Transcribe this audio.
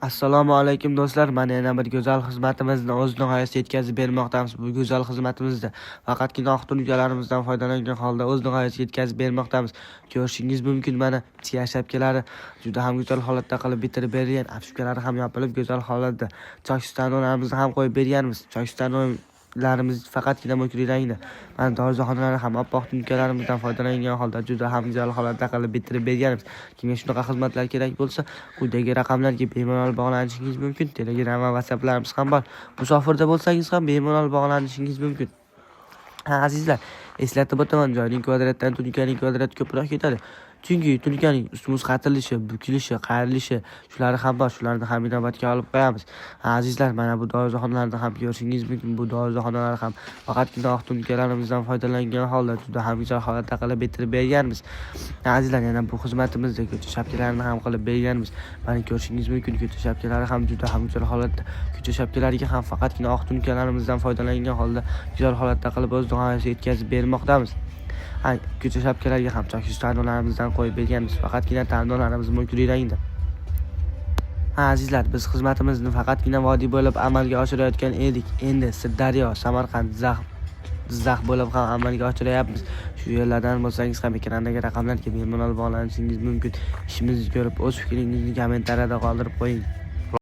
Assalomu alaykum do'stlar. Mana yana bir go'zal xizmatimizni o'z nihoyasiga yetkazib bermoqdamiz. Bu go'zal xizmatimizda faqatgina oq tunukalarımizdan foydalangan holda o'z nihoyasiga yetkazib bermoqdamiz. Ko'rishingiz mumkin, mana ichki juda ham go'zal holatda qilib bitirib berilgan, afshupkalari ham yopilib go'zal holatda. Chosh stanolarimizni ham qo'yib berganmiz. Chosh stanolarimiz faqatgina mo'kri rangda. Mana darvozaxonalari ham oppoq tunukalarımizdan foydalangan holda juda ham go'zal holatda qilib bitirib berganmiz. Kimga shunaqa xizmatlar kerak bo'lsa, quyidagi raqamlarga bemalol bog'lanishingiz mumkin. Telegram va WhatsApplarimiz ham bor. Musofirda bo'lsangiz ham bemalol bog'lanishingiz mumkin. Ha, azizlar, eslatib o'taman, joyning kvadratdan tunukaning kvadrati ko'proq ketadi. Chunki tunukaning ustma-ust qatilishi, bukilishi, qayirilishi, shularni ham bor, shularni ham inobatga olib qo'yamiz. Ha, azizlar, mana bu darvozaxonalarni ham ko'rishingiz mumkin. Bu darvozaxonalar ham faqatgina oq tunukalarimizdan foydalangan holda juda ham go'zal holatda qilib bitirib berganmiz. Ha, azizlar, yana bu xizmatimizda ko'cha shapkalarini ham qilib berganmiz. Mana ko'rishingiz mumkin, ko'cha shapkalari ham juda ham go'zal holatda. Ko'cha shapkalariga ham faqatgina oq tunukalarimizdan foydalangan holda go'zal holatda qilib o'z nihoyasiga yetkazib bermoqdamiz. Ha, ko'cha shapkalariga ham chokish tarnolarimizdan qo'yib berganmiz. Faqatgina tarnolarimiz mo'kri rangda. Ha, azizlar, biz xizmatimizni faqatgina vodiy bo'ylab amalga oshirayotgan edik. Endi Sirdaryo, Samarqand, Jizzax bo'ylab ham amalga oshiryapmiz. Shu yerlardan bo'lsangiz ham ekrandagi raqamlarga bemalol bog'lanishingiz mumkin. Ishimizni ko'rib, o'z fikringizni kommentariyada qoldirib qo'ying.